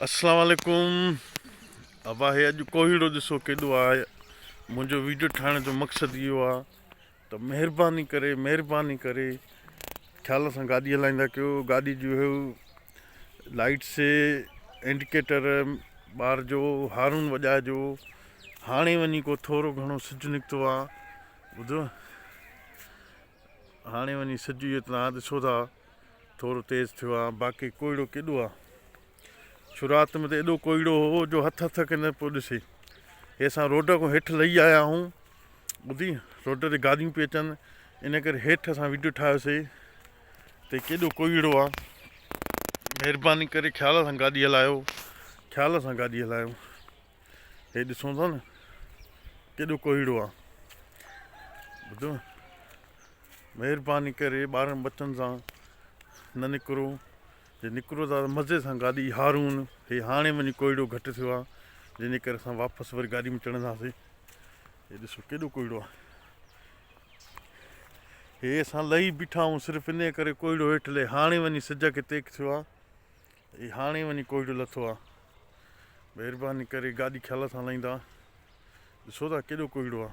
اسلام عليڪم ابا هي اڄ ڪوهيڙو ڏسو ڪيڏو آهي منهنجو ويڊيو ٺاهڻ جو مقصد اهو آهي ته مهرباني ڪري مهرباني ڪري خيال سان گاڏي هلائيندا ڪيو گاڏي جو هي لائٽس انڊيڪيٽر ٻار جو هارن وڄائجو هاڻي وڃي ڪو ٿورو گهڻو سج نڪتو آهي ٻڌو هاڻي وڃي سج اهو تان ڏسو ٿا ٿورو تيز ٿيو آ باقي ڪوئڙو ڪيڏو آ شروعات ۾ ته ايڏو ڪوئڙو هو جو هٿ هٿ کي نه پيو ڏسي هي اسان روڊ کان هيٺ لهي آيا آهيون ٻڌي روڊ تي گاڏيون پئي اچن ان ڪري هيٺ اسان ويڊيو ٺاهيوسي ته ڪيڏو ڪوئڙو آ مهرباني ڪري خيال سان گاڏي هلايو خيال سان گاڏي هلايو هي ڏسو ٿا نه ڪيڏو ڪوهيڙو آ ٻڌو مهرباني ڪري ٻارن ٻچن سان نه نڪرو جي نڪرو ٿا ته مزي سان گاڏي هارون هي هاڻي وڃي ڪوهيڙو گهٽ ٿيو آ جنهن جي ڪري اسان واپس وري گاڏي ۾ چڙهنداسين هي ڏسو ڪيڏو ڪوهيڙو آ هي اسان لهي بيٺا آهيون صرف ان ڪري ڪوهيڙو هيٺ لهي هاڻي وڃي سج کي تيڪ ٿيو آ هي هاڻي وڃي ڪوهيڙو لٿو آ مهرباني ڪري گاڏي خيال سان هلائيندا ڏسو ٿا ڪيڏو ڪوهيڙو آ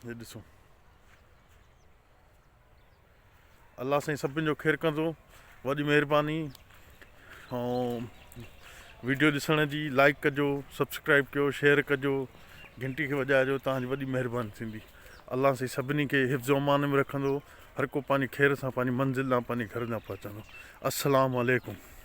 هي ڏسو الله سائين سڀن جو خير ڪندو وڏي مهرباني ۽ ويڊيو ڏسڻ جي لائڪ ڪجو سبسڪرائب ڪيو شيئر ڪجو گھنٽي کي وڄائجو توهان جي وڏي مهرباني ٿيندي الله سائين سڀني کي حفظ امان ۾ رکندو هر ڪو پنهنجي خير سان پنهنجي منزل ڏانهن پنهنجي گھر ڏانهن پهچندو السلام عليڪم.